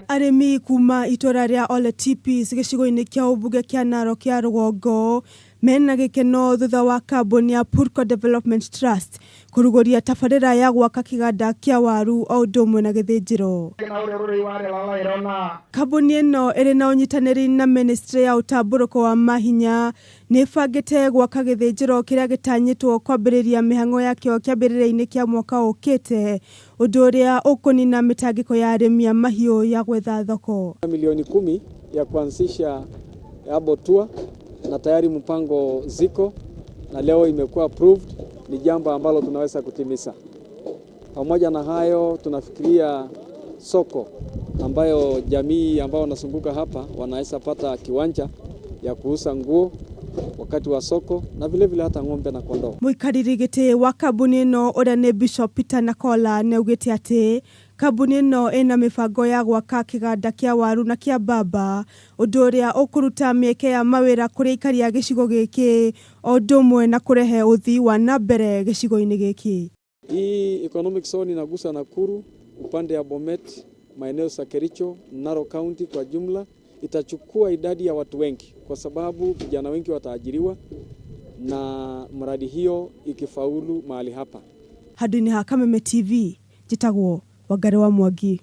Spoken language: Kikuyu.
Arĩmi kuma itũra rĩa Ole Tipis gĩcigo-inĩ kĩa ũmbunge kĩa Narok ya rũgongo mena gĩkeno thutha wa kambuni ya Purko Development Trust kũrugũria tabarĩra ya gwaka kĩganda kĩa waru o ũndũ ũmwe na gĩthĩnjĩro. Kambuni ĩno ĩrĩ na ũnyitanĩri na ministry ya ũtambũrũko wa mahinya nĩ ĩbangĩte gwaka gĩthĩnjĩro kĩrĩa gĩtanyĩtwo kwambĩrĩria mĩhang'o yakĩo kĩambĩrĩria-inĩ kĩa mwaka ũkĩte, ũndũ ũrĩa ũkũnina mĩtangĩko ya arĩmi a mahiũ ya gwetha thoko. Milioni 10 ya kuanzisha abattoir na tayari mpango ziko na leo imekuwa approved, ni jambo ambalo tunaweza kutimiza. Pamoja na hayo, tunafikiria soko ambayo jamii ambao wanazunguka hapa wanaweza pata kiwanja ya kuuza nguo wakati wa soko na vile vile hata ng'ombe na kondoo. Mũikarĩri gĩtĩ wa kambuni ĩno ũrĩa nĩ Bishop Peter Nakola nĩaugĩte atĩ kambuni ĩno ĩna mĩbango ya gwaka kĩganda kĩa waru na kĩa mbamba, ũndũ ũrĩa ũkũruta mĩeke ya mawĩra kũrĩ aikari a gĩcigo gĩkĩ o ũndũ ũmwe na kũrehe ũthii wa na mbere gĩcigo-inĩ gĩkĩ. Hii economic zone inagusa Nakuru, upande ya Bomet, maeneo za Kericho, Narok County kwa jumla. Itachukua idadi ya watu wengi kwa sababu vijana wengi wataajiriwa na mradi hiyo ikifaulu mahali hapa. Handũ-inĩ ha Kameme TV, njĩtagwo Wangari wa Mwangi.